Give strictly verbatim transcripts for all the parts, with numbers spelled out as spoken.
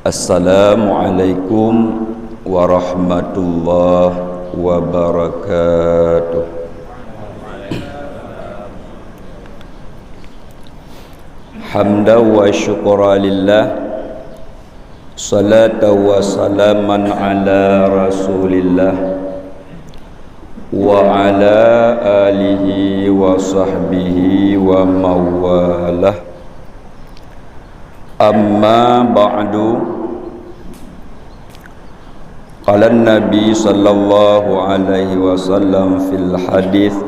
Assalamualaikum warahmatullahi wabarakatuh. Hamdan wa syukran lillah, salatan wa salaman ala Rasulillah, wa ala alihi wa sahbihi wa mawalah. Amma ba'du. Qala Nabi sallallahu alaihi wasallam fil hadits,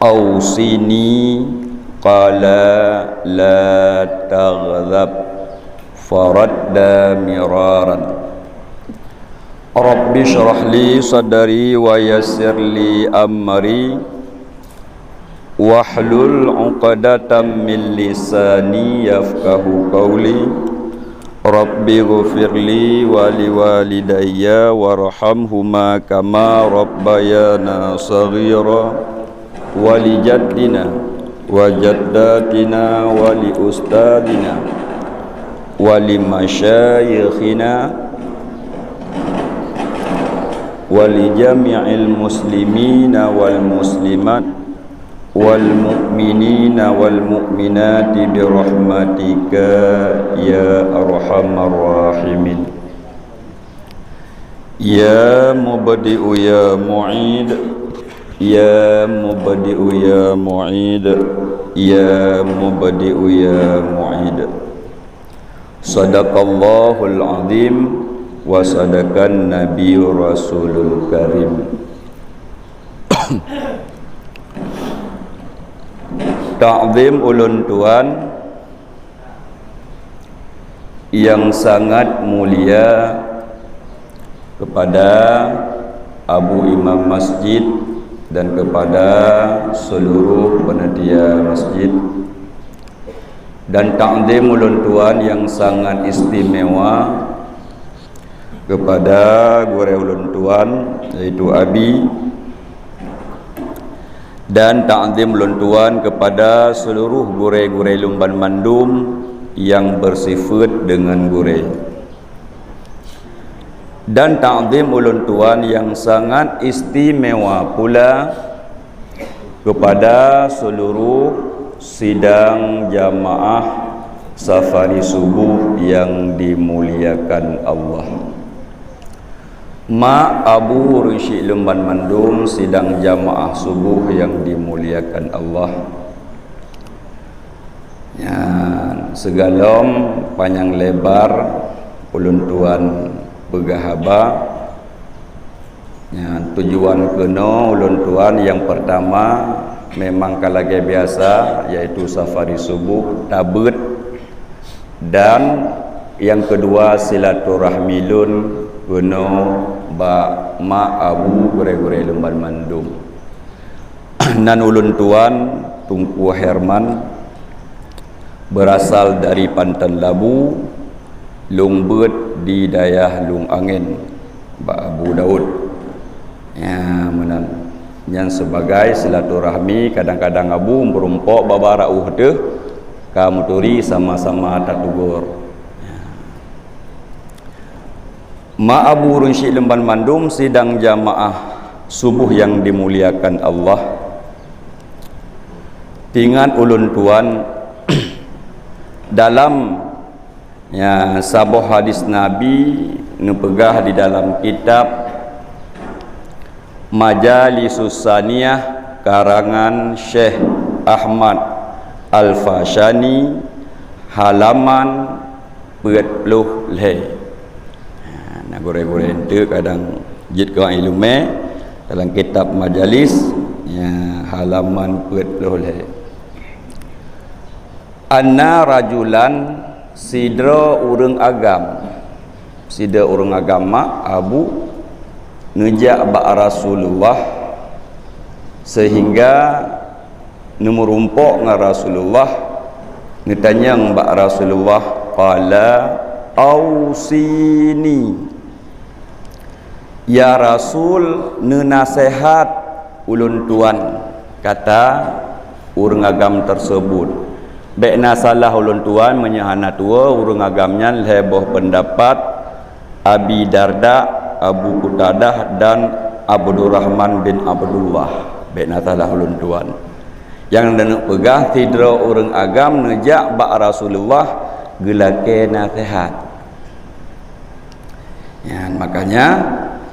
"Ausini," qala, "La taghdab," faradda miraran. Rabbi shrah li sadri wa yassir li amri, wahlul 'uqdatam min lisani yafqahu qawli. Rabbi ghfirli wa liwalidayya warhamhuma kama rabbayana shaghira. Wa li jaddina wa jaddatina wa li ustadzina wa li masyayikhina wa li jami'il muslimina wal muslimat wal mu'minina wal mu'minati bi rahmatika ya arhamar rahimin. Ya mubdi'u ya mu'id, ya mubdi'u ya mu'id, ya mubdi'u ya mu'id. Sadaqallahul azim wa sadaqan nabiyur rasulul karim. Takzim ulôn tuan yang sangat mulia kepada Abu Imam Masjid dan kepada seluruh panitia masjid, dan takzim ulôn tuan yang sangat istimewa kepada gurée ulôn tuan, yaitu Abi, dan takzim ulôn tuan kepada seluruh gurée-gurée lôn banmandum yang bersifat dengan gurée. Dan takzim ulôn tuan yang sangat istimewa pula kepada seluruh sidang jamaah safari subuh yang dimuliakan Allah. Mak, abu, ureuëng syiek lôn banmandum sidang jamaah subuh yang dimuliakan Allah. Nyan, sigohlom panyang lebar ulôn tuan peugah haba. Nyan, tujuan keunoe ulôn tuan nyang peurtama memang ka lagée biasa, yaitu safari subuh tabeuet, dan nyang keudua silaturahmi lôn keunoe bak mak abu gurée-gurée lôn banmandum. Nan ulôn tuan Teungku Herman, berasal dari Panton Labu, lôn beuet di dayah Lung Angén, bak Abu Daud. Ya, meunan. Nyan sebagai silaturahmi, kadang-kadang abu meurumpok babah rauh teuh, ka meuturi sama-sama tatugor. Ya. Ma abu ureuëng syiek lôn banmandum sidang jamaah subuh yang dimuliakan Allah. Ingat ulôn tuan, dalam, ya, saboh hadis Nabi neupeugah di dalam kitab Majalisus Saniyah karangan Syekh Ahmad Al-Fashani, halaman peuet ploh lhée. Ha, na gurée-gurée eunteuk kadang jeuet keu ileumé dalam kitab majalis, ya, halaman peuet ploh lhée. Anna rajulan, sidroe ureuëng agam, sidroe ureuëng agam mak abu neujak bak Rasulullah, sehingga neumeurumpok ngon Rasulullah, neutanyong bak Rasulullah, qala, "Ausini." "Ya Rasul, neunaseuhat ulôn tuan," kata ureuëng agam tersebut. Bék na salah ulôn tuan meunyoe hana tuwoe ureuëng agam nyan lhée boh peundapat Abi Darda, Abu Qatadah dan Abdurrahman bin Abdullah. Bék na salah ulôn tuan. Nyang neupeugah sidroe ureuëng agam neujak bak Rasulullah geulakée naseuhat. Nyan, makanya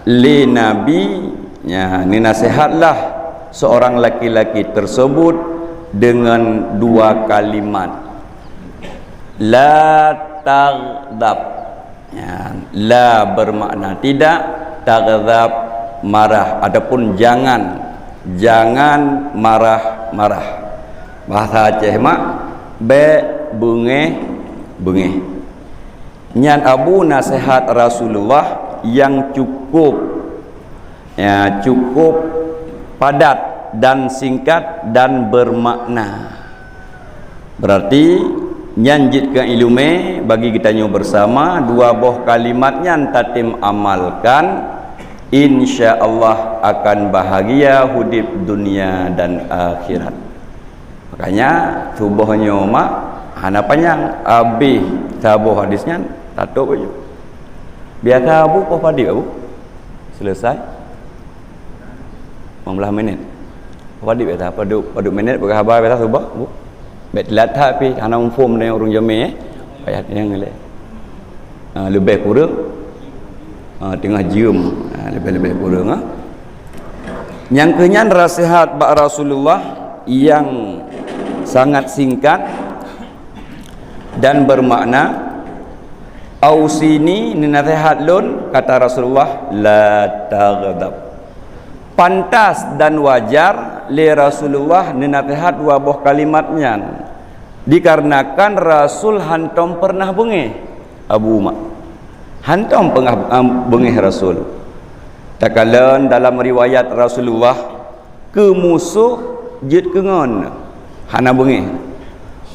lé Nabi, ya, neunaseuhatlah seorang laki-laki tersebut dengan dua kalimat. La taghdab. Ya, la bermakna tidak, taghdab marah ataupun jangan, jangan marah-marah. Bahasa Aceh mak, bék beungéh-beungéh. Nyan Abu naseuhat Rasulullah nyang cukup, ya, cukup padat dan singkat dan bermakna. Berarti nyan jeuet keu iéleumé bagi geutanyoe bersama, dua boh kalimat nyan tatem amalkan, insya Allah akan bahagia udeb dunia dan akhirat. Makanya tuboh nyoe mak hana panyang, habéh saboh hadis nyan tatôb laju. Biasa Abu poh padub Abu? Selesai? Lima belas minit. Poh padub biasa, padub, padub minit peugah haba biasa tuboh Abu. Bék teulat that pih hana muphom deungon ureuëng jamé eh. Payah tanyong lé. Ha, leubeh kureueng ha, teungoh jeuem ha, leubeh-leubeh kureueng ha. Nyang keu nyan naseuhat bak Rasulullah nyang sangat singkat dan bermakna, "Ausini, neunaseuhat lôn," kata Rasulullah, "la taghdab." Pantas dan wajar lé Rasulullah neunaseuhat dua boh kalimat nyan, dikarenakan Rasul hantom pernah beungéh Abu Umar. Hantom peungah, am, beungéh Rasul. Takalon dalam riwayat Rasulullah, keu musoh jeuet keu ngon, hana beungéh.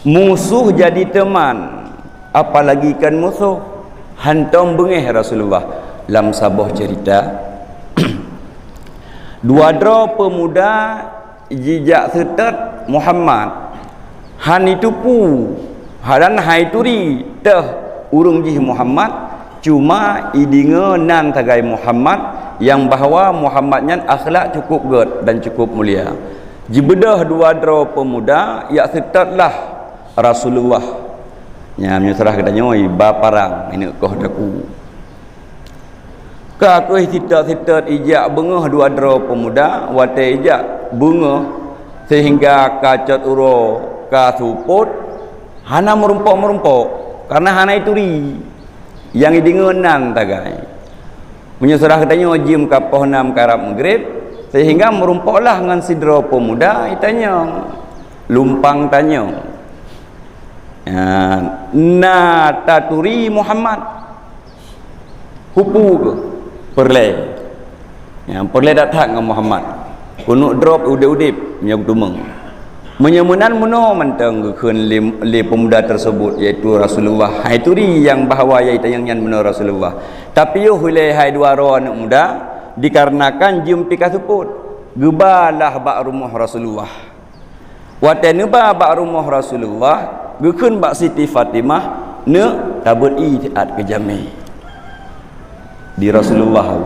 Musoh jadi teuman, apalagi kon musoh, hantom beungéh Rasulullah. Lam saboh cerita, dua droe peumuda jijak seutôt Muhammad. Han itupeue, dan han ituri teuh ureuëng jih Muhammad, cuma ideungoe nan sagai Muhammad, nyang bahwa Muhammad nyan akhlak cukup gét dan cukup mulia. Jibeudôh dua droe peumuda, jak seutôt lah Rasulullah. Nyan meunyoe seurah geutanyoe ba parang, ineuk koh daku. Ka kheueh seutôt-seutôt ijak beungoh dua droe peumuda, watée ijak beungoh seuhingga ka cot uroe ka seupôt, hana meurumpok-meurumpok, kareuna hana ituri nyang ideungoe nan sagai. Meunyoe seurah geutanyoe jeuem ka poh nam karab meugreb, seuhingga meurumpok lah ngon sidroe peumuda itanyong, lumpang tanyong, "Na taturi Muhammad?" Kupu keuh peureulée. Nyang peureulée that-that ngon Muhammad. Keuneuk drob udeb-udeb meunyoe geutumeung. Meunyoe meunan meunoe mantong geukheun lé, lé peumuda tersebut, yaitu Rasulullah. Hai turi nyang bahwa nyang itanyong nyan meunoe Rasulullah. Tapi yoh ilée hai dua droe aneuëk muda, dikarenakan jeuem pih ka seupôt, geuba lah bak rumoh Rasulullah. Watée neuba bak rumoh Rasulullah, geukheun bak Siti Fatimah, "Neuk, tabeuet ié siat keu jamé." Di Rasulullah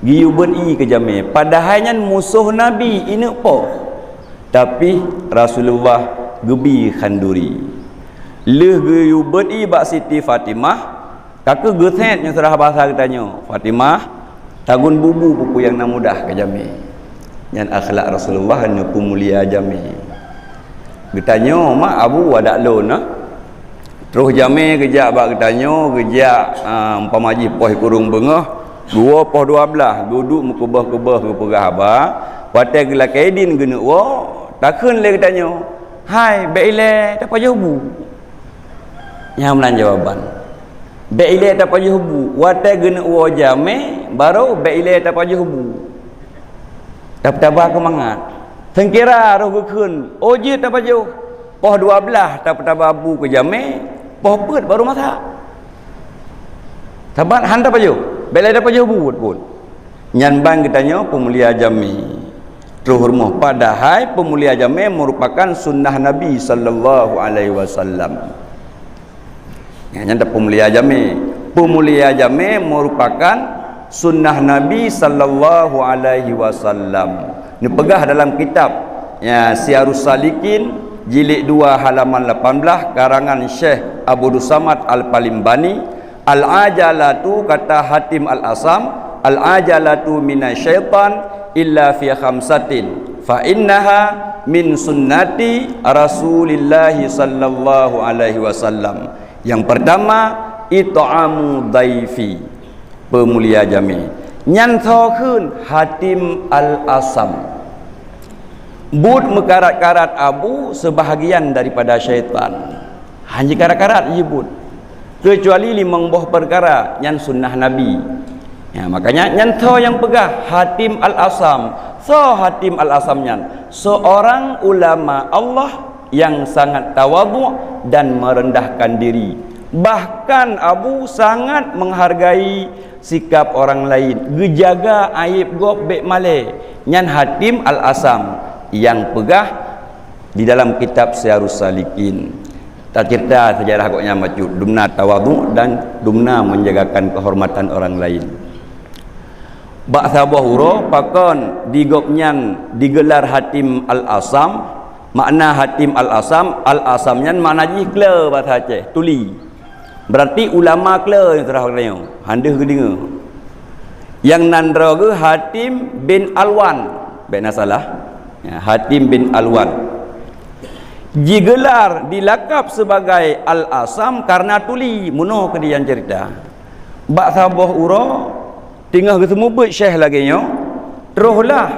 geuyue beuet ié keu jamé, padahai nyan musoh Nabi ineuk poh. Tapi Rasulullah geubi khanduri. Lheueh geuyue beuet ié bak Siti Fatimah, ka kheueh geusét nyoe seurah basa geutanyoe, Fatimah, tagun bubu peue-peue nyang na mudah keu jamé. Nyan akhlak Rasulullah neupeumulia jamé. Geutanyoe mak abu adak lôn na. Troh jamé geujak bak geutanyoe, geujak, a, umpama jih poh sikureueng beungoh, geuwoe poh dua blaih, geuduek meukeubah-keubah geupeugah haba, watée geulakée idin geuneuk woe, takheun lé geutanyoe, "Hai, bék ilée tapajoh bu." Nyan meunan jawaban. Bék ilée tapajoh bu, watée geuneuk woe jamé, barô bék ilée tapajoh bu. Tapeutaba keumangat. Seungkira roh geukheun, "Oh jeuet tapajoh." Poh dua blaih tapeutaba bu keu jamé, poh peuet barô masak. Saban han tapajoh, bék ilée tapajoh bu buet-buet. Nyan ban geutanyoe peumulia jamé. Troh rumoh, padahai peumulia jamé meurupakan sunnah Nabi sallallahu alaihi wasallam. Ya, nyan dah peumulia jamé. Peumulia jamé meurupakan sunnah Nabi sallallahu alaihi wasallam. Neupeugah dalam kitab, ya, Siyarus Salikin, jilid dua, halaman lapan belas, karangan Syekh Abdus Samad Al-Palimbani, "Al-ajalatu," kata Hatim Al-Asam, "al-ajalatu minasyaitan illa fi khamsatin, fa innaha min sunnati Rasulillahi sallallahu alaihi wasallam." Yang pertama, it'amu dhaifi, peumulia jamé. Nyan soe kheun? Hatim Al-Asam. Buet meukarat-karat abu sebahagian daripada syaitan. Hana jikarat-karat jih buet. Keucuali limong boh peukara, nyan sunnah Nabi. Ya, makanya nyan soe nyang peugah? Hatim Al-Asam. Soe Hatim Al-Asam nyan? Seorang ulama Allah yang sangat tawadhu dan merendahkan diri. Bahkan abu sangat menghargai sikap orang lain, geujaga aéb gob bék malée. Nyan Hatim Al-Asam nyang peugah di dalam kitab Siyarus Salikin. Taceurita seujarah gobnyan bacut, dumna tawadhu dan dumna menjagakan kehormatan orang lain. Bak saboh uroe pakon di gobnyan digelar Hatim Al-Asam? Makna Hatim Al-Asam, Al-Asam nyan makna jih kle basa Aceh, tuli. Berarti ulama kle nyang seurah geutanyoe, han deuh geudeungoe. Nyang nan droe geuh Hatim bin Alwan, bék na salah. Ya, Hatim bin Alwan. Jigelar, dilakab sebagai Al-Asam karena tuli, meunoe keudeh nyang ceurita. Bak saboh uroe, teungoh geuseumeubeuet syekh lagée nyoe, trohlah,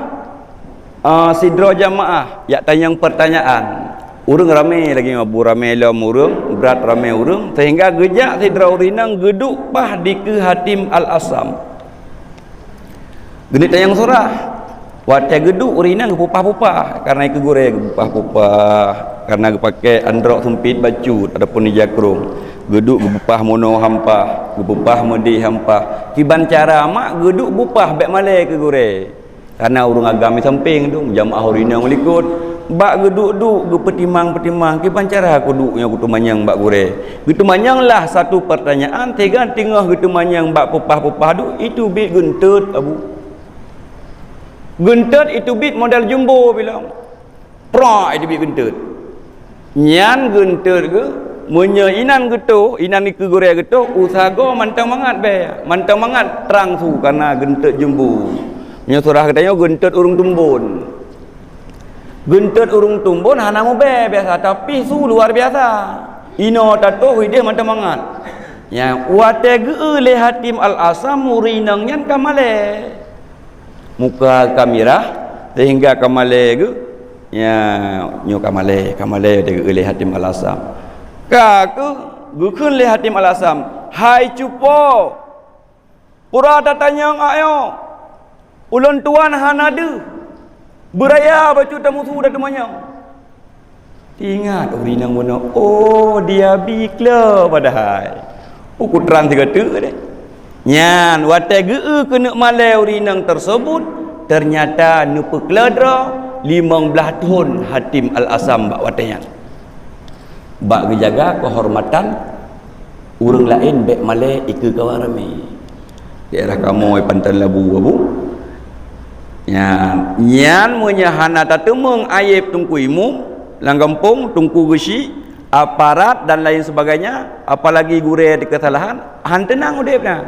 ah, sidroe jamaah jak tanyong peurtanyaan. Ureuëng ramé lagée nyoe, bu ramé lom ureuëng, brat ramé ureuëng, sehingga geujak sidroe ureuëng inong geuduek paih dikeue Hatim Al-Asam. Geuneuk tanyong surah. Watée geuduek ureuëng inong geupupah-pupah, karena ikeue gurée geupupah-pupah, karena geupakée androk seumpit bacut ataupun ija krong. Geuduek geupupah meunoe hampah, geupupah meudeh hampah. Kiban cara mak geuduek bupah bék malée ikeue gurée. Karena ureuëng agam di sampéng tu, jamaah ureuëng inong likot. Bak geuduek-duek geupeutimang-peutimang, kiban cara kuduek nyoe kuteumanyong bak gurée. Geuteumanyonglah satu peurtanyaan, sehingga teungoh geuteumanyong bak pupah-pupah duek, iteubiet geunteut abu. Geunteut iteubiet model jumbo bilong. Prak iteubiet geunteut. Nyan geunteut geuh, meunyoe inan geutoh, inan ikeue gurée geutoh, u sagoe mantong mangat bée, mantong mangat trang su karena geunteut jumbo. Meunyoe surah geutanyoe geunteut ureuëng tumbon. Geunteut ureuëng tumbon hana mubée biasa, tapi su luar biasa. Inoe tatoh ideh mantong mangat. Nyan watée geu-eu lé Hatim Al-Asam ureuëng inong nyan ka malée. Muka ka mirah, sehingga ka malée geuh. Ya, nyoe ka malée, ka malée watée geu-eu lé Hatim Al-Asam. Ka keuh geukheun lé Hatim Al-Asam, "Hai cupo, peue tatanyong ayo? Ulôn tuan hana deuh. Beuraya bacut tamusu dan teumanyong." Ingat ureuëng inong bunoe, oh, diabi kle padahai. Uku trang sigoe teuk deh. Nyan, watée geu-eu keuneuk malée ureuëng inong teuseubut, teunyata neupeukle droe limong blaih thon Hatim Al-Asam bak watée nyan. Bak geujaga keuhormatan ureuëng laén bék malée ikeue kawan ramé. Daerah kamoe Panton Labu, abu. Nyan, nyan meunyoe hana tateumeung aéb teungku imum lam gampông, teungku geuchik, aparat dan lain sebagainya, apalagi gurée di keusalahan, han teunang udeb na.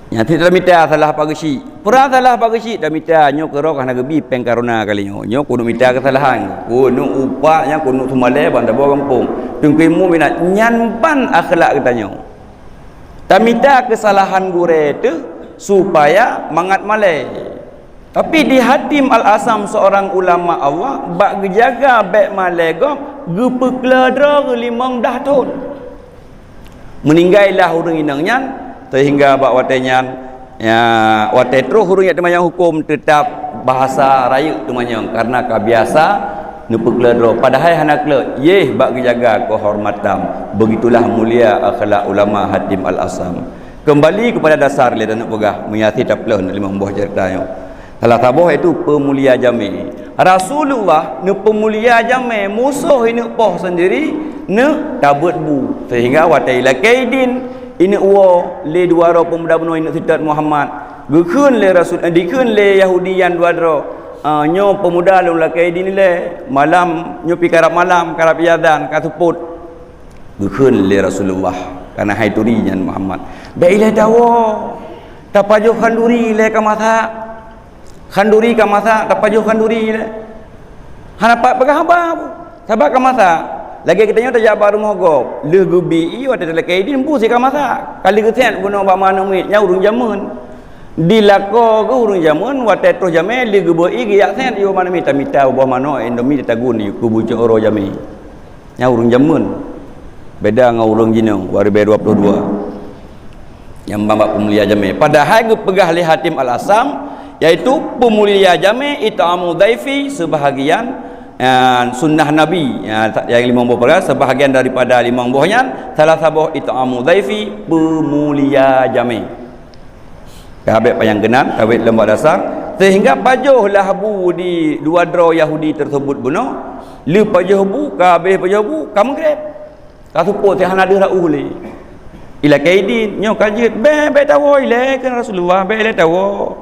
Nyan sit tamita salah Pak Geuchik. Peue salah Pak Geuchik, tamita nyoe keurok hana geubi péng karuna kali nyoe. Nyoe keuneuk mita keusalahan. Keuneuk upah nyang keuneuk seumalée ban saboh gampông. Teungku imum bina nyan ban akhlak geutanyoe. Tamita keusalahan gurée teuh supaya mangat malée. Tapi di Hatim Al-Asam seorang ulama Allah bak geujaga bék malée gob geupeukle droe geuh limong blaih thon. Meuninggai lah ureuëng inong nyan, sehingga bak watée nyan, ya, watée troh ureuëng jak teumanyong huköm teutab bahasa rayeuk teumanyong karena ka biasa neupeukle droe padahai hana kle, yeh bak geujaga keuhormatan. Begitulah mulia akhlak ulama Hatim Al-Asam. Kembali kepada dasar lé taneuk peugah, meunyo sit taplôh na limong boh ceurita nyoe. Salah saboh yaitu peumulia jamé. Rasulullah neupeumulia jamé, musoh ineuk poh seundiri, neuk tabeuet bu. Sehingga watée ilakée idin, ineuk woe lé dua droe peumuda bunoe ineuk seutôt Muhammad. Geukheun lé Rasul, eh, dikheun lé Yahudi nyang dua droe, "Ah, nyoe peumuda lôn lakée idin ilée, malam nyoe pih karab malam, karab iazan, ka seupôt." Geukheun lé Rasulullah, kana hai turi nyan Muhammad, "Bék ilée tawoe, tapajoh khanduri ilée ka masak. Khanduri ka masak, tapajoh khanduri ilée." Hana pat peugah haba, Bu. Sabab ka masak. Lagée geutanyoe tajak bak rumoh gob, lheueh geubi ié watée talakée idin, bu si ka masak. Ka lheueh geusét bunoe bak manök miet, nyan ureuëng jameun. Di lakoe geuh ureuëng jameun, watée troh jamé lheueh geubeuet ié geujak sét ié bak manök miet, tamita boh manök, Indomie tagun ié keu bucok uroe jamé. Nyan ureuëng jameun. Beda ngon ureuëng jinoe, dua ribée dua puluh dua. Nyang ban bak peumulia jamé. Padahai geupeugah lé Hatim Al-Asam, yaitu peumulia jamé, it'amu dhaifi, seubahagian, eh, sunnah Nabi. Ya, nyang limong boh peukara, seubahagian daripada limong boh nyan, salah saboh it'amu dhaifi, peumulia jamé. Ka bék panyang keunan, ka bék lom bak dasar. Sehingga pajoh lah bu di dua droe Yahudi teuseubut bunoe, lheueh pajoh bu, ka habéh pajoh bu, ka meugreb. Ka seupôt, si hana deuh rauh lé. Ilakée idin, nyoe ka jeuet, "Bék, bék tawoe ilée," kheun Rasulullah, "bék ilée tawoe.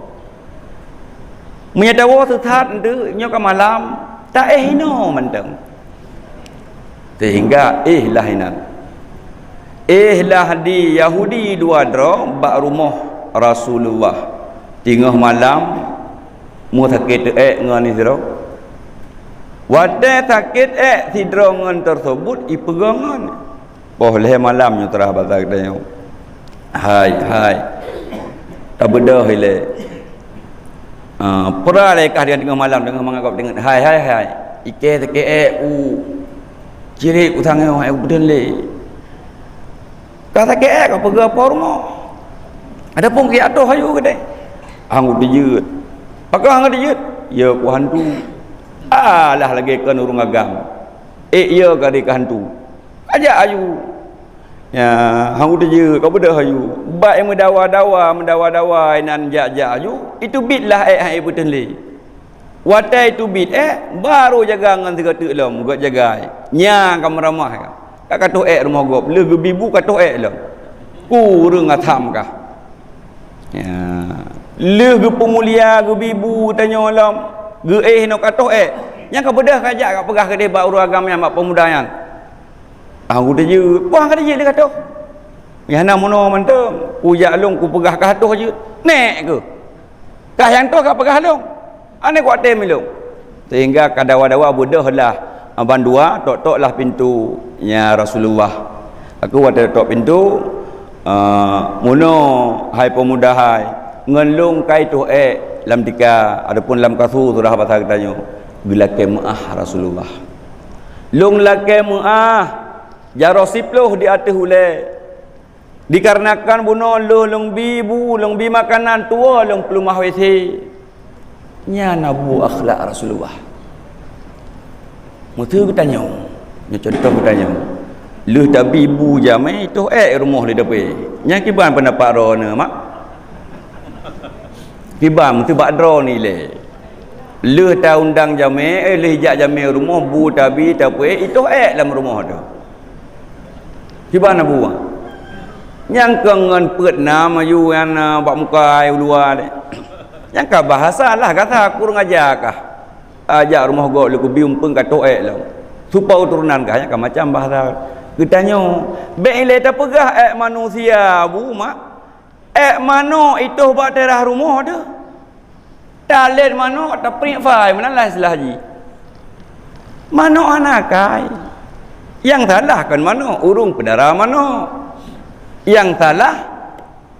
Meunyoe tawoe seusat eunteuk, nyoe ka malam, taéh inoe mantong." Sehingga éh lah inan. Éh lah di Yahudi dua droe bak rumoh Rasulullah. Teungoh malam, meusakét ék ngon sidroe. Watée sakét ék sidroe ngon teuseubut, ipeugah ngon, "Poh lhée malam nyoe teurah basa geutanyoe. Hai, hai, tabeudôh ilée." Ah, peura lé kah di teungoh malam, teungoh mangat gob teungeut, "Hai, hai, hai, ikée sakét ék u, cirek u tangoe, hai u beudeueng lé." Ka sakét ék, ka peugah po rumoh. Adapun keu atôh ayue geude, hana teujeuet. Pakon hana teujeuet? Ya ku hantu. Alah lagée kon ureuëng agam. Ék ya ka di keu hantu. Ajak ayue. Ya, hana teujeuet, ka beudôh ayue. Bak meudawa-dawa, meudawa-dawa inan jak-jak ayue, iteubiet lah ék hai beuteueng lé. Watée teubiet ék, barô jaga ngon sigoe teuk lom, gét jagai. Nyan ka meuramah ka. Ka katoh ék rumoh gob, lheueh geubi bu katoh ék lom. Kureueng asam kah. Ya. Lheueh geupeumulia, geubi bu tanyoe lom, geuéh inoe katoh ék. Nyan ka beudôh ka jak ka peugah keudeh bak ureuëng agam nyan, bak peumuda nyan. Ah, ku teujeuet, puang ka teujeuet lé katoh. Nyang na meunoe mantong, kujak lôn kupeugah kah toh jeuet. Nék keuh. Kah nyang toh ka peugah lôn. Aneuëk kuat tem ilôn. Sehingga ka dawa-dawa beudôh lah, ah, bandua, tok-tok lah pintoe, ya Rasulullah. Aku watée tok pintoe, ah, meunoe hai peumuda hai, ngon lôn kai toh ék lam tika, adapun lam kasu surah basa geutanyoe, geulakée meuáh Rasulullah. Lôn lakée meuáh, jaroe siploh di ateueh ulée. Dikarenakan bunoe lheueh lôn bi bu, lôn bi makanan, tuwoe lôn peuleumah W C. Nyan na bu akhlak Rasulullah. Meuseu geutanyoe, nyoe cuntoh geutanyoe. Lheueh tabi bu jamé, toh ék rumoh lé dapé. Nyan kiban peundapat droeneuh, mak? Kiban meuseu bak droeneuh ilée. Lheueh taundang jamé, eh, lheueh jak jamé rumoh, bu tabi, tapeuék, itoh ék lam rumoh teuh. Kiban na buwah. Nyang keu ngon peuet nam ayue nyan, ah, bak muka ai u luwa deh. Nyang ka bahasa lah gata kurang aja kah. Ajak rumoh gob leukubi umpeng ka toh ék lom. Supa uturunan kah nyang ka macam bahasa. Geutanyoe, bék ilée tapeugah ék manusia, bu mak. Ék manok itoh bak teurah rumoh teuh. Talét manok, tapriek fai, meunan lah istilah jih. Manok hana akai. Nyang salah kon manok, ureuëng peudara manok. Nyang salah,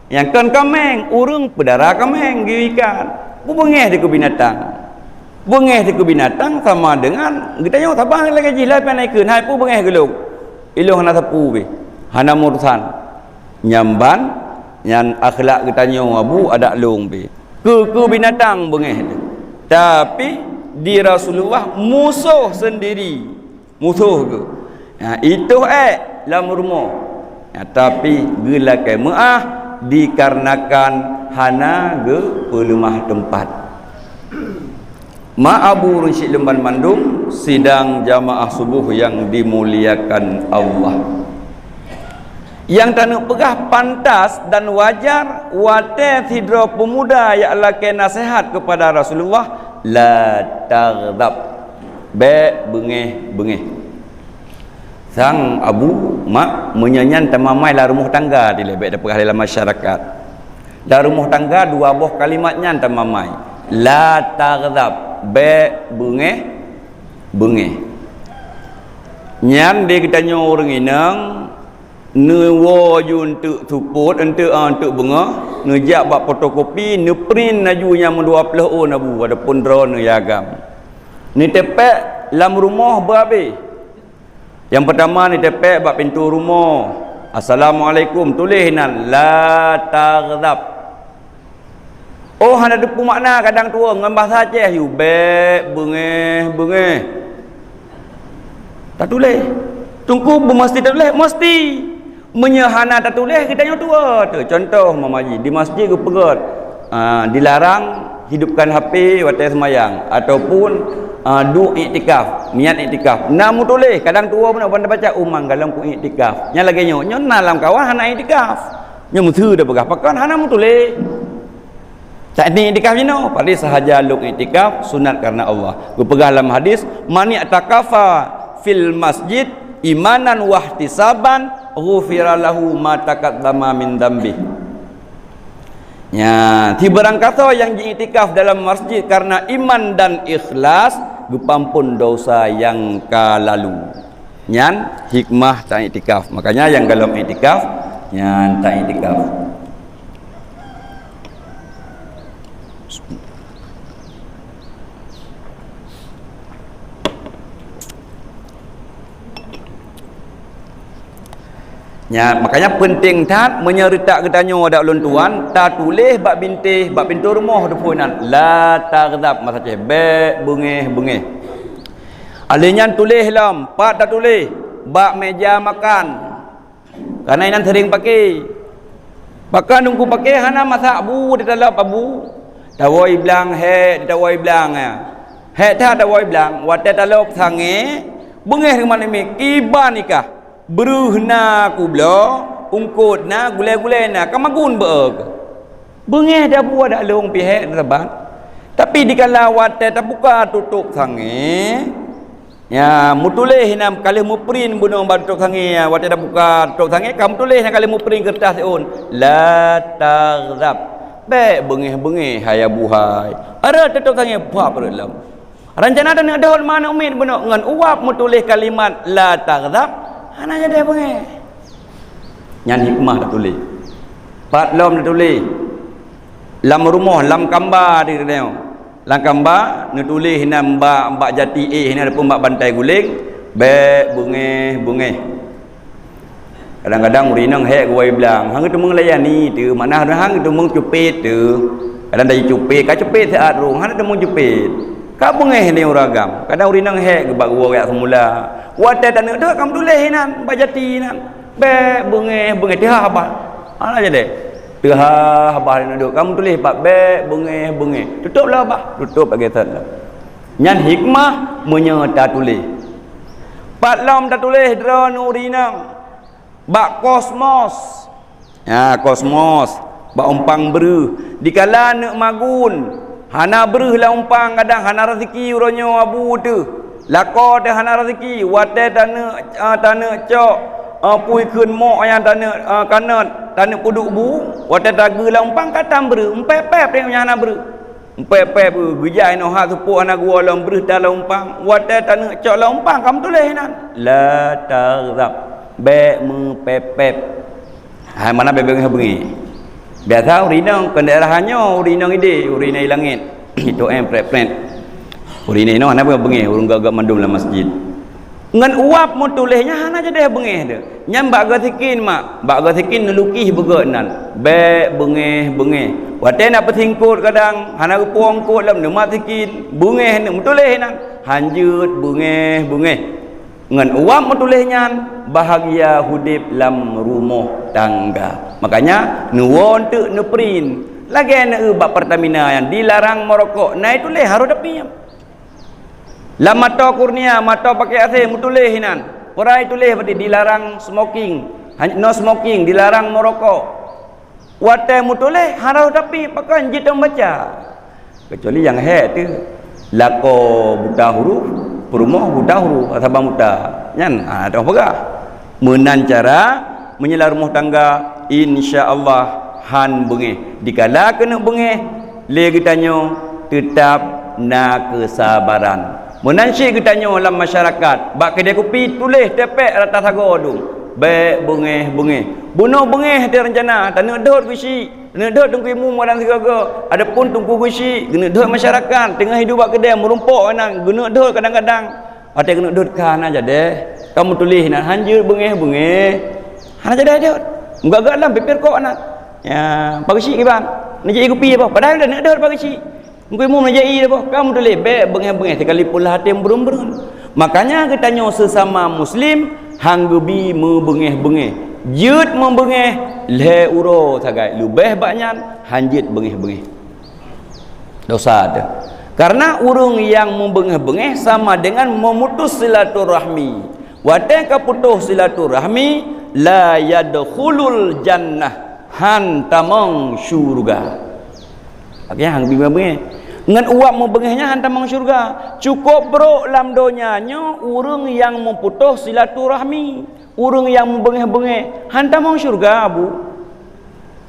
nyang kon kaméng, ureuëng peudara kaméng, geuyue ikan. Beungoh dikeue binatang. Beungoh dikeue binatang sama dengan geutanyoe saban lagée jih, laén pih na ikheun, hai peue beungoh keu lôn. Ilôn hana sapeue pih, hana meurusan. Nyan ban, nyan akhlak geutanyoe, abu adak lôn pih. Keu, keu binatang beungéh teuh. Tapi, di Rasulullah musoh seundiri. Musoh geuh. Ha, itoh ék lam rumoh. Ha, tapi, geulakée meuáh dikarenakan hana geupeuleumah teumpat. Mak abu ureuëng syiek lôn banmandum, sidang jamaah suboh nyang dimuliakan Allah. Nyang taneuk peugah pantas dan wajar watée sidroe peumuda jak lakée naseuhat keupada Rasulullah, "La taghdab." Bék beungéh-beungéh. Sang abu, mak, meunyoe nyan tamamai lam rumoh tangga dilée, bék tapeugah lé lam masyarakat. Lam rumoh tangga dua boh kalimat nyan tamamai. La taghdab, bék beungéh-beungéh. Nyan di geutanyoe ureuëng inong, neuwoe ju eunteuk seupôt, eunteuk, ah, eunteuk beungoh, neujak bak fotokopi, neuprint laju nyang meudua ploh ôn abu, ataupun droeneuh nyang agam. Neuteupeuk lam rumoh beuhabéh. Nyang peutama neuteupeuk bak pintoe rumoh. "Assalamualaikum," tuléh inan, "La taghdab." Oh, hana teupeu makna kadang tuwoe ngon bahasa Aceh, "Yu, bék beungéh-beungéh." Tatuléh. Teungku beumeusti tatuléh? Meusti. Meunyoe hana tatuléh, geutanyoe tuwoe teuh. Contoh, mama ji, di masjid geupeugét, ah, dilarang hidupkan H P watée seumayang, ataupun, ah, duek iktikaf, niat iktikaf. Na meutuléh, kadang tuwoe bunoe ban tabaca, "Umang galom ku iktikaf." Nyang lagée nyoe, nyoe na lam kawan hana iktikaf. Nyoe meuseu tapeugah pakon hana meutuléh. Tak ni iktikaf jinoe, padahai sahaja lôn iktikaf sunat karena Allah. Geupeugah lam hadis, "Man i'takafa fil masjid imanan wahtisaban, ghufira lahu ma taqaddama min dzambih." Nya, sibarang kasoe nyang jiiktikaf dalam masjid karena iman dan ikhlas, geupampon dosa nyang ka lalu. Nyan hikmah taiktikaf. Makanya nyang galom iktikaf, nyan taiktikaf. Nya, makanya penting that meunyoe reutak geutanyoe adak ulôn tuan, tatuléh bak bintéh, bak pintoe rumoh teupeue nan, "La taghdab", masa ceh, "Bék beungéh-beungéh". Alèh nyan tuléh lom, pat tatuléh, bak méja makan. Karena inan sering paké. Pakon Teungku paké hana masak bu di talop abu. Tawoe blang hék, tawoe blang, ya. Hék that tawoe blang, watèe talop sangé, beungéh rumoh namiet, kiban ikah. Breuh na kubloe, eungkôt na, gulèe-gulèe na, ka magun beu-e. Beungéh tabu adak lôn pih hék saban. Tapi dikala watèe tabuka tutôp sangé, ya, meutuléh inan ka lheueh meuprint bunoe bak tutôp sangé, ya, watèe tabuka tutôp sangé ka meutuléh inan ka lheueh meuprint keureutah siôn, "La taghdab." Bèk beungéh-beungéh, hai abu hai. Areuet tutôp sangé, pap reuet lom. Reuncana taneuk dot ma aneuk miet bunoe ngon uap meutuléh kalimat "La taghdab", hana jadi beungéh. Nyan hikmah tatuléh. Pat lom tatuléh. Lam rumoh, lam kamba di tanyoe. Lam kamba neutuléh inan bak, bak jati éh inan ataupun bak bantai guléng, "Bèk beungéh-beungéh." Kadang-kadang ureueng inong hék geuwoe blang, han geuteumeung layani teuh, makna han geuteumeung cupet teuh. Kadang tajicupet, ka cupet siat rhueng, hana teumeung cupet. Ka beungéh lé ureueng agam. Kadang ureueng inong hék geuba geuwoe jak seumula. Watèe taneuk dot ka meutuléh inan, bak jati inan. "Bèk beungéh-beungéh," teuhah bah. Hana jadi. Teuhah bah neuk dot ka meutuléh bak, "Bèk beungéh-beungéh." Tutôp lah bah, tutôp lagèe that lah. Nyan hikmah meunyoe tatuléh. Pat lom tatuléh droeneuh ureueng inong. Bak kosmos. Ya, kosmos. Bak umpang breuh. Dikala neuk magun, hana breuh lam umpang, kadang hana raseuki uroe nyoe abu teuh. Lakoe teuh hana raseuki, watèe taneuk, ah, taneuk cok, ah, pui kheun mok nyang taneuk, ah, kanot, taneuk peuduek bu, watèe tageue lam umpang ka tam breuh, eupép-pép nyang hana breuh. Eupép-pép, geujak inoe hat seupôt hana geuwoe lom breuh that lam umpang. Watèe taneuk cok lam umpang ka meutuléh inan, "La taghdab." Bèk meupép-pép. Hai, mana bèk beungéh-beungéh. Biasa ureueng inong kon daerah nyoe, ureueng inong idéh, ureueng inong i langét. Itu, eh, prét-prét. Ureueng inong hana beungéh, ureueng geuh-geuh mandum lam masjid. Ngon uap meutuléh nyan hana jadi beungéh teuh. Nyan bak geusikin mak, bak geusikin neulukih beugét nan. "Bèk beungéh-beungéh." Watèe na peusingkot kadang, hana geupuwoe eungkôt lom, neumat sikin, beungéh neuk meutuléh nan. Han jeuet beungéh-beungéh. Ngon uap meutuléh nyan, bahagia udép lam rumoh tangga. Makanya, neuwoe eunteuk neuprint. Lagèe na eu bak Pertamina nyang dilarang meurokok, na ituléh harôh tapiep. Lam mata kurnia, mata pakai asai, meutuléh inan. Peue tuléh berarti dilarang smoking, han-, no smoking, dilarang merokok. Watée meutuléh, harôh tapi pakon jeuet tameubaca. Kecuali nyang hék teuh, lakoe buta huruf, peurumoh buta huruf, saban buta. Nyan, ha, teuma peugah. Meunan cara, meunyoe lam rumoh tangga, insya Allah han beungéh. Dikala keuneuk beungéh, lé geutanyoe teutab na keusabaran. Meunan cit geutanyoe lam masyarakat, bak keudée kupi tuléh tepek rata sagoe dum, bék beungéh-beungéh. Bunoe beungéh teuh reuncana, taneuk dot geusyik. Neudot Teungku Imum dan sigoe-goe. Adapun Teungku Geuchik, geuneudot masyarakat, teungoh hidup bak keudée, meurumpok nan, geuneudot kadang-kadang. Watée geuneudot ka hana jadeh, ka meutuléh nan, hanjeuet beungéh-beungéh. Hana jadeh dot. Meugat-gat lam pipir kok nan. Ya, Pak Geuchik kiban. Neujak ié kupi apa? Padahai dah neudot Pak Geuchik. Teungku Imum neujak ié apa? Ka meutuléh, bék beungéh-beungéh, sekalipun lah até meubreuem-breuem. Makanya geutanyoe seusama muslim han geubi meubeungéh-beungéh. Jeuet meubeungéh lhée uroe sagai, leubeh bak nyan han jeuet beungéh-beungéh. Dosa teuh. Karena ureuëng nyang meubeungéh-beungéh sama dengan memutus silaturahmi. Watée ka putoh silaturahmi, la yadkhulul jannah, han tamong syurga. Akhirnya han geubi meubeungéh. Ngon uap meubeungéh nyan han tamong syurga. Cukup brok lam donya nyoe ureuëng nyang meuputoh silaturahmi, ureuëng nyang meubeungéh-beungéh, han tamong syurga, Bu.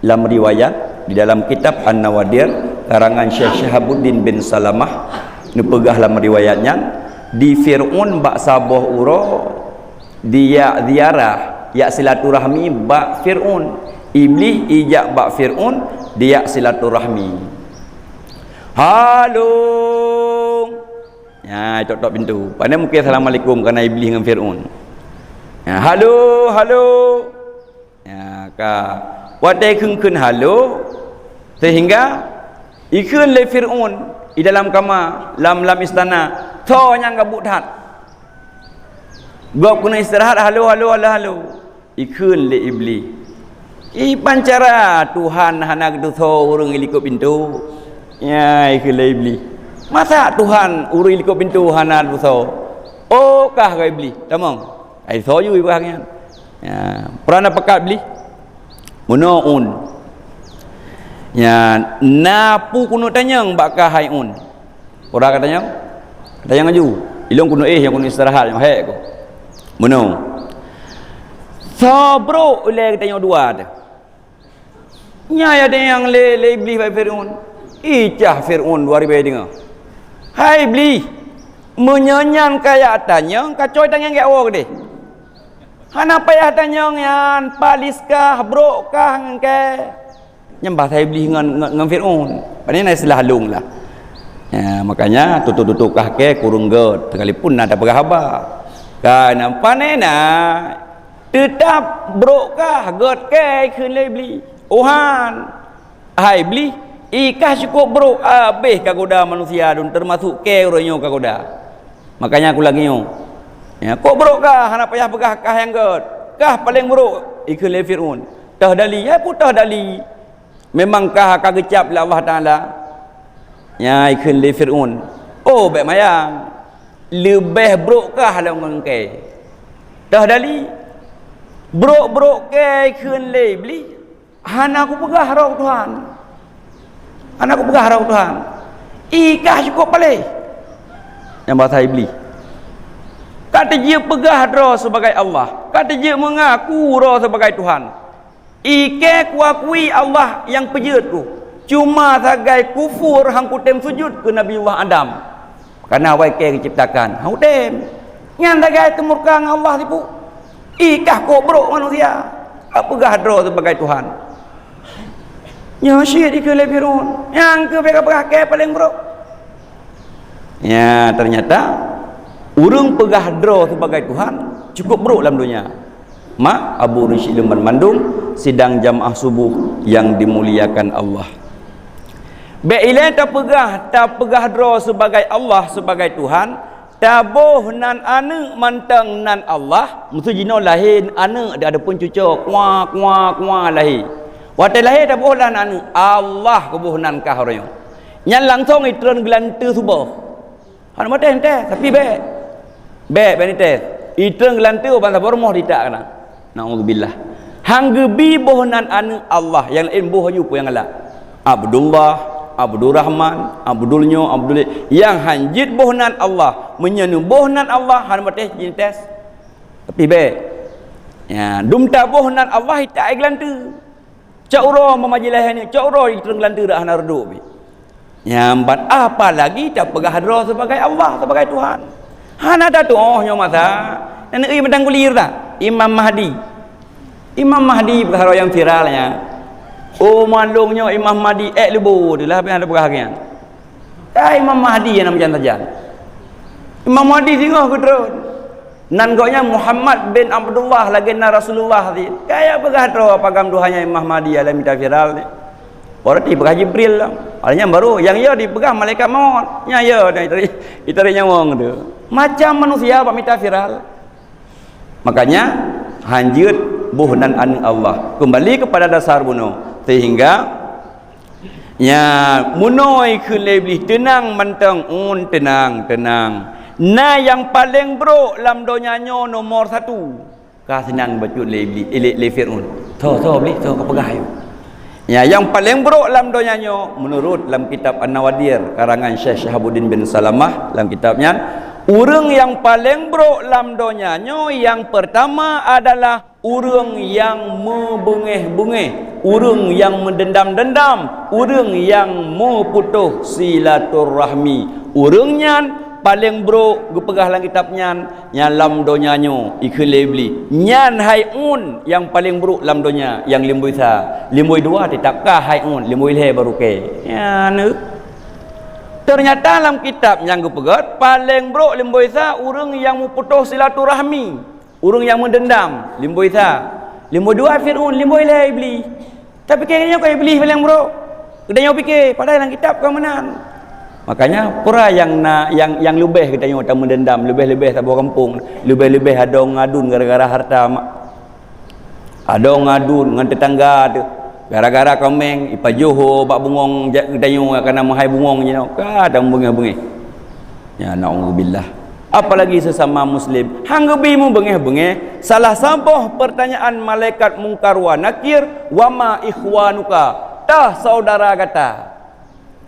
Lam riwayat, di dalam kitab An-Nawadir, karangan Syekh Syihabuddin bin Salamah, neupeugah lam riwayat nyan, di Fir'aun bak saboh uroe, di yak ziarah, yak silaturahmi bak Fir'aun. Iblih ijak bak Fir'aun, di yak silaturahmi. Halo. Ya, tok-tok pintu. Pane mungkin assalamualaikum karena Iblih ngon Fir'aun. Ya, halo, halo. Ya, ka. Watée kheun-kheun halo, sehingga ikheun lé Fir'aun di dalam kama, lam, lam istana, tho nyang gabuk that. Gob keuneuk istirahat, halo, halo, halo, halo. Ikheun lé Iblih, "Kiban cara Tuhan hana geuteusoe ureuëng ilikot pintoe?" Ya, ikheun lé Iblih, "Masa Tuhan ureuëng ilikot pintoe hana geuteusoe?" Oh, kah keu Iblih, tamong. Ai soe yue bak nyan. Ya, peurana pakat Iblih. Meunoe ôn. Ya, na peue keuneuk tanyong bak kah hai ôn? Peue ka tanyong? Tanyong laju. Ilong keuneuk éh nyang keuneuk istirahat nyang hék ku. Meunoe. Soe brok ilée geutanyong dua teuh. Nyan ya tanyong lé, lé Iblih bak Fir'aun. Icah Fir'aun dua ribée deungoe. Hai Iblih, meunyoe nyan ka yak tanyong, ka coi tangieng gét woe keudeh. Hana payah tanyong nyan, paliskah, brokkah ngon kée. Nyan bahasa Iblih ngon, ngon, ngon Fir'aun. Pane na istilah lôn lah. Ya, makanya tutoe-tutoe kah kée kureueng gét, sekalipun na tapeugah haba. Ka na pane na, teutab brokkah gét kée kheun lé Iblih. Ohan, hai Iblih, ikah cukôp brok abéh kagoda manusia dum, teumasok kée uroe nyoe kagoda. Makanya kulagée nyoe. Ya, kok brokkah hana payah peugah kah nyang gét. Kah paleng brok, ikheun lé Fir'aun. Toh dali, ya peue toh dali. Memang kah ka geucab lé Allah Taala. Nya ikheun lé Fir'aun, "Oh, bék mayang. Leubeh brokkah lom ngon kée." Toh dali. Brok-brok kée ikheun lé Iblih. Hana kupeugah roh Tuhan. Hana kupeugah roh Tuhan. Ikah cukôp paléh. Nyang bahasa Iblih. Ka teujeuet peugah droe sibagai Allah. Ka teujeuet meungaku droe sibagai Tuhan. Ikée kuakui Allah nyang peujeuet ku, cuma sagai kufur han kutem sujut keu Nabiullah Adam. Karena awai kée geuciptakan, han kutem. Nyan sagai teumurka ngon Allah tipu. Ikah kok brok manusia, ka peugah droe sibagai Tuhan. Nyoe syik dikeue lé Fir'aun. Nyang keu peugah-peugah kée paleng brok. Ya, ternyata ureuëng peugah droe sibagai Tuhan cukôp brok lam donya. Mak, Abu Rashid lôn banmandum sidang jamaah subuh yang dimuliakan Allah. Bék ilée tapeugah, tapeugah droe sibagai Allah, sibagai Tuhan, taboh nan aneuëk mantong nan Allah, meusu jinoe lahé aneuëk di adapun cucoe, kwa, kwa, kwa lahé. Watée lahé taboh lah nan aneuëk, Allah kuboh nan kah uroe nyoe. Nyan langsong itron geulanteue suboh. Hana maté tes, tapi bèk. Bèk, bèk ni tes. Itreun geulanteue ban saboh rumoh ditak keunan. Naudzubillah. Han geubi boh nan aneuk Allah, nyang laén boh aju peue nyang galak. Abdullah, Abdurrahman, Abdul nyoe, Abdul, nyang han jeuet boh nan Allah. Meunyoe neuboh nan Allah, hana maté jeuet tes. Tapi bèk. Ya, dum taboh nan Allah, itak ai geulanteue. Cok uroe meumajih lahé nyoe, cok uroe itreun geulanteue dak hana reudôk pih. Nyan ban apalagi tapeugah droe sibagai Allah, sibagai Tuhan. Hana tatuoh nyoe masa. Neuk i meudang gulir dah. Imam Mahdi. Imam Mahdi peugah droe nyang viral nyan. Oh, mandum nyoe Imam Mahdi ék leubo tu lah, apa nyang tapeugah lagèe nyan. Ka Imam Mahdi nyang meujan sajan. Imam Mahdi singoh geutreun. Nan gobnyan Muhammad bin Abdullah lagèe na Rasulullah cit. Kaya peugah droe pagam tuha nyan Imam Mahdi nyang mita viral nyan. Berarti peugah Jibril lah. Awaknyan baru nyang ya dipeugah malaikat maut. Nyan ya dan itari, itari nyawong tu. Macam manusia bak mita viral. Makanya han jeuet boh nan aneuk Allah. Kembali kepada dasar bunoe. Sehingga Nyan, meunyoe kheun lé Iblih, "Teunang mantong, un, teunang, teunang. Na nyang paleng brok lam donya nyoe nomor satu." Ka seunang bacut lé Iblih, eh, lé, lé Fir'aun. "Tho, tho, Iblih, tho, kapeugah, ayo." Nyan, nyang paleng brok lam donya nyoe, meunurot lam kitab An-Nawadir, karangan Syekh Syihabuddin bin Salamah, lam kitab nyan, ureuëng nyang paleng brok lam donya nyoe, nyang peurtama adalah ureuëng nyang meubeungéh-beungéh, ureuëng nyang meudendam-dendam, ureuëng nyang meuputôh silaturahmi. Ureuëng nyan paleng brok geupeugah lam kitab nyan, nyan lam donya nyoe, ikheun lé Iblih. Nyan hai un nyang paleng brok lam donya, nyang limboi sa. Limboi dua teutab ka hai un, limboi lhée baru kée. Nyan, eh. Ternyata lam kitab nyang geupeugét, paleng brok limboi sa ureuëng nyang meuputôh silaturahmi. Ureuëng nyang meudendam, limboi sa. Limboi dua Fir'aun, limboi lhée Iblih. Tapi kayée nyoe ka Iblih paleng brok. Geutanyoe pike, padahai lam kitab ka meunan. Makanya, peue nyang na, nyang, nyang leubeh geutanyoe tameudendam, leubeh-leubeh saboh gampông, leubeh-leubeh adoe ngon aduen gara-gara hareuta mak. Adoe ngon aduen ngon teutangga teuh. Gara-gara kaméng, ipajoh bak bungöng ja-, geutanyoe ka na meuhai bungöng jinoe. Ka tameubungéh-bungéh. Ya, naudzubillah. Apalagi sesama muslim. Han geubi meubeungéh-beungéh, salah saboh pertanyaan malaikat Mungkar wa Nakir, "Wa ma ikhwanuka?" Tah saudara gata?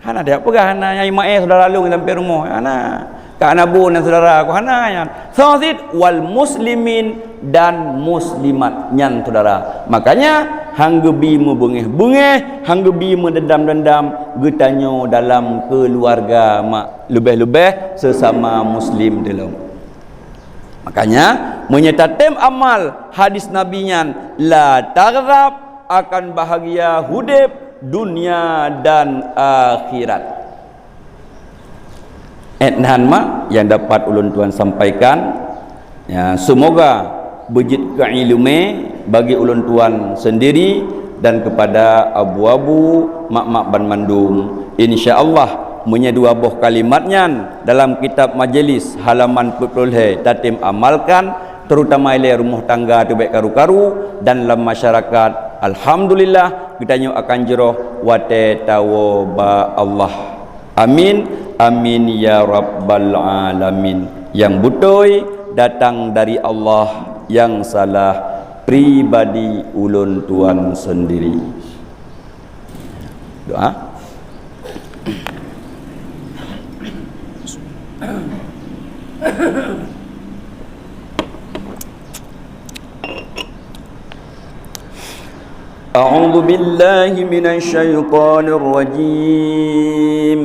Hana dia peugah, hana nyang imaé saudara lôn sampai rumoh. Hana. Ka na bu nan saudara aku, hana nyan. Soe cit? "Wal muslimin," dan muslimat nyan saudara. Makanya, han geubi meubeungéh-beungéh, han geubi meudendam-dendam geutanyoe dalam keuluwarga mak. Leubeh-leubeh sesama muslim teuh lom. Makanya, meunyoe tatem amal hadis Nabi nyan, "La taghdab," akan bahagia udeb dunia dan akhirat. Étnan mak yang dapat ulôn tuan sampaikan. Ya, semoga beujeuet keu iéleumé bagi ulôn tuan sendiri dan kepada abu-abu mak-mak banmandum. Insya Allah, meunyoe dua boh kalimat nyan dalam kitab majelis halaman peuet ploh lhée tatem amalkan, terutama ilée rumoh tangga teuh bék karu-karu dan lam masyarakat, alhamdulillah, geutanyoe akan jroh watée tawoe bak Allah. Amin, amin ya rabbal alamin. Nyang beutôi datang dari Allah, nyang salah pribadi ulôn tuan sendiri. Doa. أعوذ بالله من الشيطان الرجيم.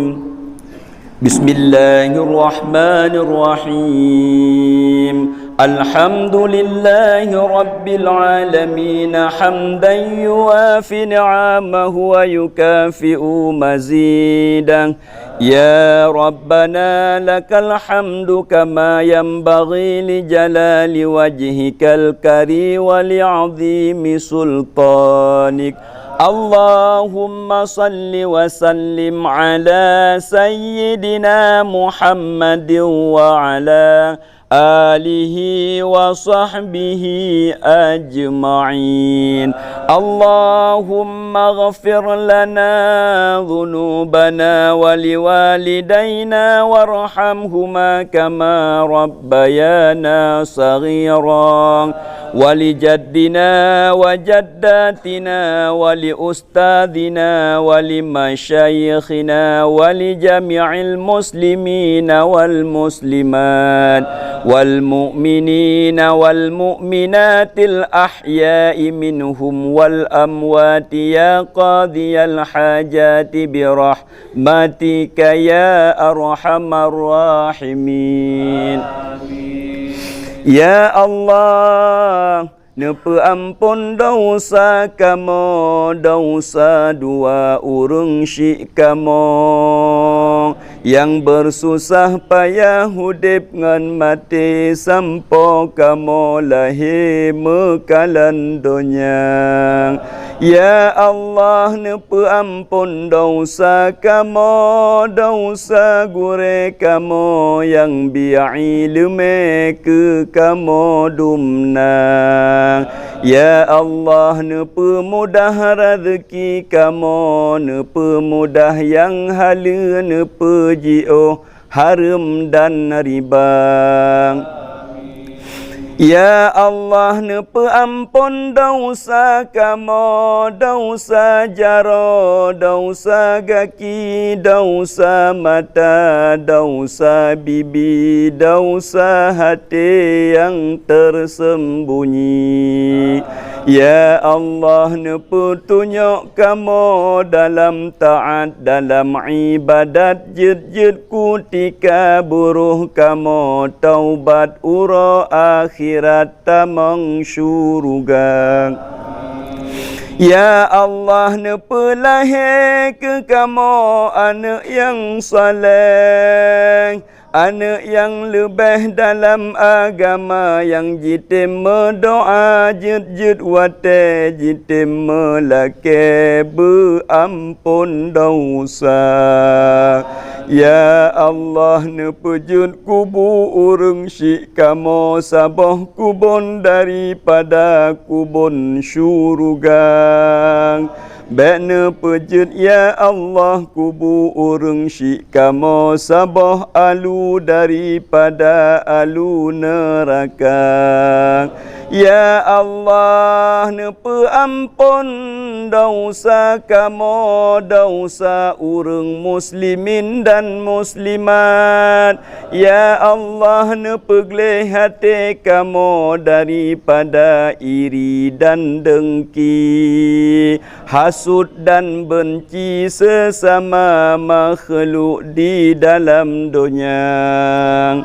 بسم الله الرحمن الرحيم. الحمد لله رب العالمين، حمدا يوافي نعمه ويكافئ مزيده. يا ربنا لك الحمد كما ينبغي لجلال وجهك الكريم ولعظيم سلطانك. اللهم صل وسلم على سيدنا محمد وعلى آله وصحبه أجمعين. اللهم اغفر لنا ذنوبنا ولوالدينا وارحمهما كما ربيانا صغيرا، ولجدنا وجداتنا ولأستاذنا ولمشايخنا ولجميع المسلمين والمسلمات والمؤمنين والمؤمنات الأحياء منهم والأموات يا قاضي الحاجات برحمتك يا أرحم الراحمين. Ya Allah, neupeuamphon desya kamoe, desya dua ureuëng syik kamoe, nyang beususah payah udeb ngon maté sampoe kamoe lahé meukalon donya. Ya Allah, neupeuamphon desya kamoe, desya gurée kamoe nyang bri iéleumé keu kamoe dumna. Ya Allah, neupeumudah raseuki kamoe, neupeumudah nyang haleue, neupeujiôh hareuem dan riba. Ya Allah, neupeuamphon desya kamoe, desya jaroe, desya gaki, desya mata, desya bibi, desya até nyang teurseumbunyi. Ya Allah, neupeutunyok kamoe dalam taát, dalam iébadat, jeuet-jeuet kutika buroh kamoe taubat uroe akhirat tamong syuruga. Ya Allah, neupeulahé keu kamoe aneuëk nyang saleh, aneuëk nyang leubeh dalam agama nyang jitem meudoá jeuet-jeuet watée jitem meulakée beuamphon desya. Ya Allah, neupeujeuet kubu ureuëng syik kamoe saboh kubon daripada kubon syuruga. Bék neupeujeuet, ya Allah, kubu ureuëng syik kamoe saboh aleue daripada aleue neuraka. Ya Allah, neupeuamphon desya kamoe, desya ureuëng muslimin dan muslimat. Ya Allah, neupeugleh até kamoe daripada iri dan dengki, hasut dan beunci seusama makhluk di dalam donya.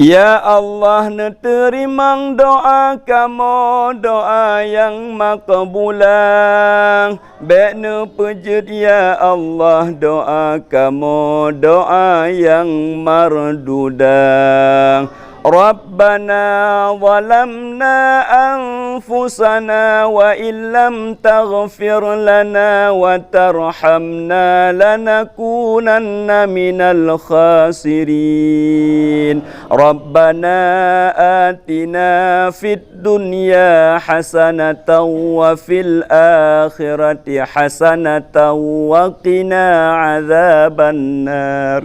Ya Allah, neuteurimong doá kamoe, doá nyang makbulah. Bék neupeujeuet, ya Allah, doá kamoe, doá nyang mardudah. Rabbana zalamna anfusana wa illam taghfir lana wa tarhamna lanakunanna minal khasirin. Rabbana atina fid dunya hasanatan wa fil akhirati hasanatan wa qina adzabannar.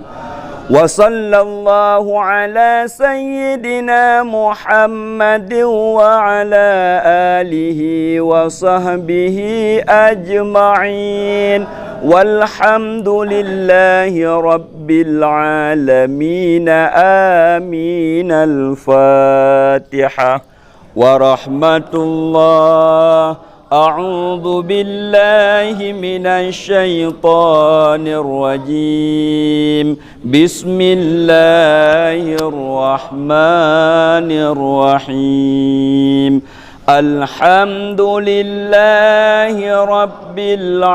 Wa sallallahu ala sayyidina Muhammadin wa ala alihi wa sahbihi ajma'in. Walhamdulillahi rabbil alamin. Amin. Al-Fatihah. Warahmatullah. A'udzu billahi minasy syaithanir rajim. Bismillahirrahmanirrahim. Alhamdulillahi rabbil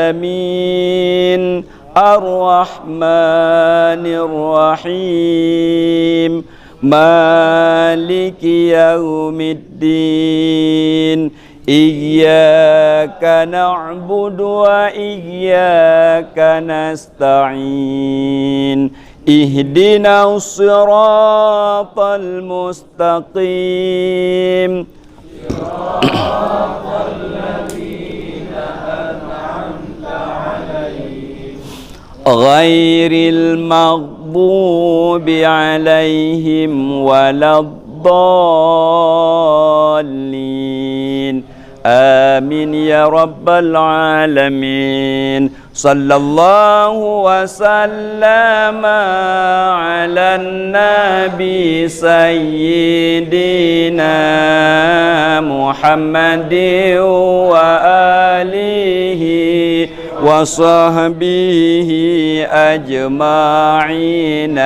alamin. Arrahmanirrahim. Maliki yaumiddin. Iyyaka na'budu wa iyyaka nasta'in. اهدنا الصراط المستقيم. غير المغضوب عليهم ولا الضالين. آمين يا رب العالمين. صلى الله وسلم على النبي سيدنا محمد وآله وصحبه أجمعين.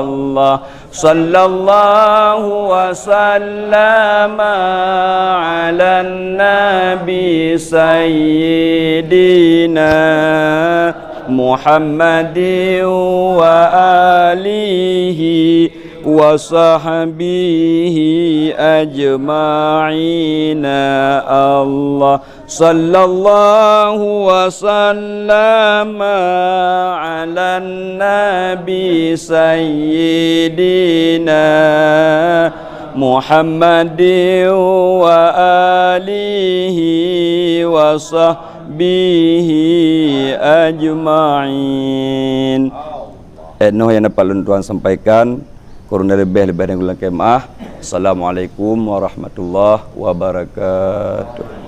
الله صلى الله وسلم على النبي سيدنا محمد وآله وصحبه أجمعين. الله صلى الله وسلم على النبي سيدنا محمد وآله وصحبه أجمعين. Inoe nyang dapat lôn tuan sampaikan, kurang leubeh, leubeh dan kurang maaf. Assalamualaikum warahmatullahi wabarakatuh.